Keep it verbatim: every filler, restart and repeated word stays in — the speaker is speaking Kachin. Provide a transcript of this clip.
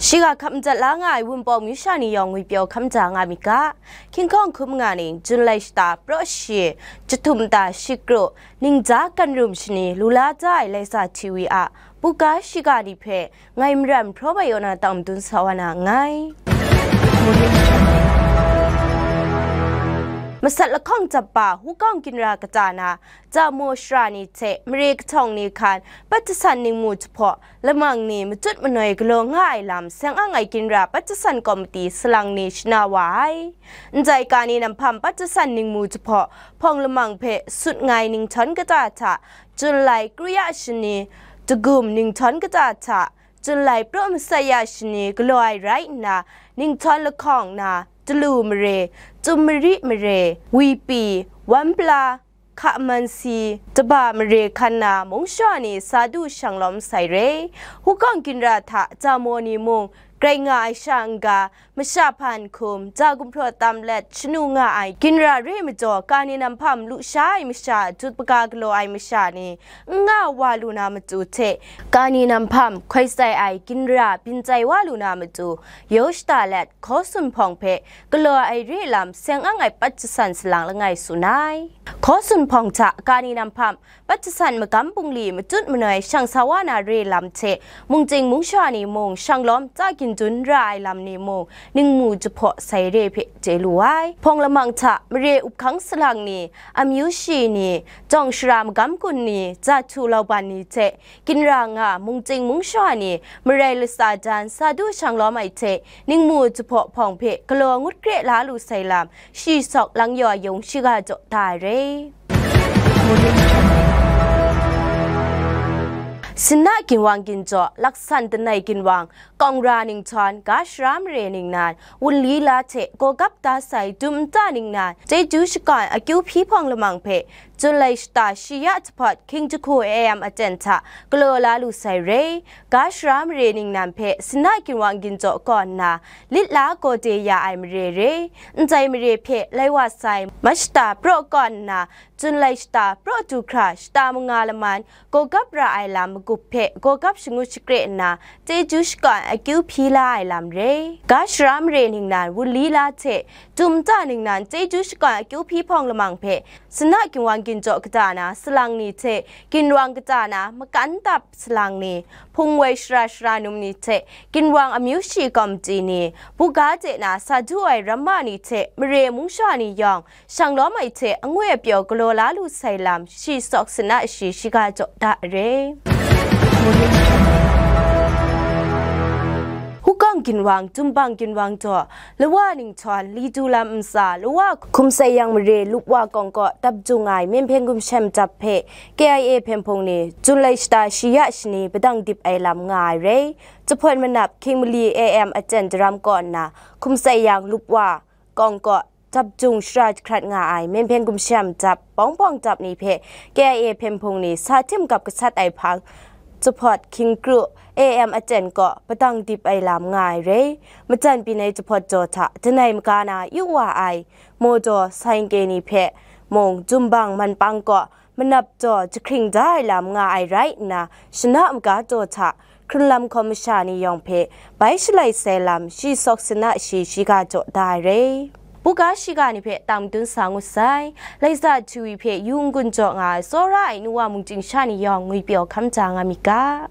Shiga hkap madat la nga ai Wunpawng myu sha ni yawng ngwipyaw hkam da nga myit ga. Hkying hkawng hkum nga ning, Jun lai shata praw shi, jahtum ta shi kru, ningja kan rum shani lu la da ai Laisa T V a buga shiga ni hpe ngai Maram Hpraw Bai Yaw na tang madun sa wa na nngai. Masat lahkawng jap pa Hukawng ginra kata na, Jamo shara ni hte mare kahtawng ni hkan, pat jasan ningmu jahpaw, lamang ni matut manoi galaw nga ai lam seng ang ai ginra pat jasan komiti salang ni shana wa ai. Ndai ka ni namhpam pat jasan ningmu jahpaw, hpawng lamang hpe sut ngai ninghthawn kata hta, Jun lai kru ya shani, dagum ninghthawn kata hta, Jun lai praw masat ya shani galaw ai rai nna, ninghthawn lahkawng na, Talu mare, Tum mari mare, Wipi, Wanpla, Hka man si, Taba mare hkan na mung shawa ni sa du shang lawm sai re. Hukawng ginra hta Jamo ni mung grai nga ai sha n-ga, masha hpan hkum, ja gumhpraw tam let shanu nga ai ginra re majaw, ka ni namhpam lu sha ai masha, jut paga galaw ai masha ni n nga wa lu na matu hte, ka ni namhpam hkoi sai ai ginra byin chye wa lu na matu, yaw shada let, Hkaw Sun hpawng hpe galaw ai re lam seng ang ai pat jasan salang langai tsun ai. Hkaw Sun hpawng hta ka ni namhpam pat jasan magam bungli matut manoi shang sa wa na re lam hte, mungchying mungsha ni mung shang lawm tsa gindun ra ai lam ni mung ningmu jahpaw sai re hpe chye lu ai. Hpawng lamang hta mare up hkang salang ni, amyu shi ni, jawng shara magam gun ni, jahtu lauban ni hte, ginra nga mungchying mungsha ni, marai latsa dan sa du shang lawm ai hte, ningmu jahpaw hpawng hpe galaw ngut kre la lu sai lam, shi sawk lang yaw yung shiga jaw da ai re. Sinna ginwang ginjaw, laksan lanai ginwang, kawng ra ninghtawng, ga shara mare ningnan, wunli la hte gawgap da sai dum nta ningnan, chyeju shakawn akyu hpyi hpawng lamang hpe, Jun lai shata shi ya jahpawt hkying jahku A M aten hta galaw la lu sai re. Ga shara mare ningnan hpe sinna ginwang ginjaw kaw nna, lit la gaw de ya ai mare re. Ndai mare hpe lai wa sai, Mach shata praw kaw nna, Jun lai shata praw du hkra shata manga laman, gawgap ra ai lam magup hpe gawgap shangut shakre nna, chyeju shakawn akyu hpyi la ai lam re. Ga shara mare ningnan wunli la hte, dum nta ningnan chyeju shakawn akyu hpyi hpawng lamang hpe, sinna ginwang ginjaw kata na salang ni hte, ginwang kata na makan dap salang ni, hpung woi shara shara num ni hte, ginwang amyu shi komiti ni, buga de na sa du ai ramma ni hte, mare mungsha ni yawng, shang lawm ai hte angwi apyaw galaw la lu sai lam, shi sawk sinna shi shiga jaw da re. Hukawng ginwang, Tumbang ginwang jaw, Lawa ninghtawng, Litu lam ntsa, Lawa hkum sai yang mare, Lupwa kawng kaw, dap jung ai, Myenhpyen gumshem dap hpe, K I A hpyen hpung ni, Jun lai shata shi ya shani, padang dip ai lam nga ai re. Jahpawt manap, hkying mali A M aten daram kaw nna, hkum sai yang, Lupwa kawng kaw, dap jung shara jahkrat nga ai, Myenhpyen gumshem dap, bawng bawng dap ni hpe, K I A hpyen hpung ni, sa htim gap gasat ai hpang, jahpawt hkying kru, A M aten kaw, padang dip ai lam nga ai re. Majan byin ai jahpawt jaw hta, danai maga na yu wa ai, mawdaw, saingke ni hpe mung, Tumbang manpang kaw, manap jaw jahkring da ai lam nga ai rai nna, shana maga jaw hta, hkrunlam hkawm masha ni yawng hpe bai shalai sai lam, shi sawk sinna shi shiga jaw da ai re. Buga shiga ni hpe tang madun sa ngut sai. Laisa T V hpe yu n-gun jaw nga ai tsawra ai nu wa mungchying sha ni yawng ngwipyaw hkam da nga myit ga.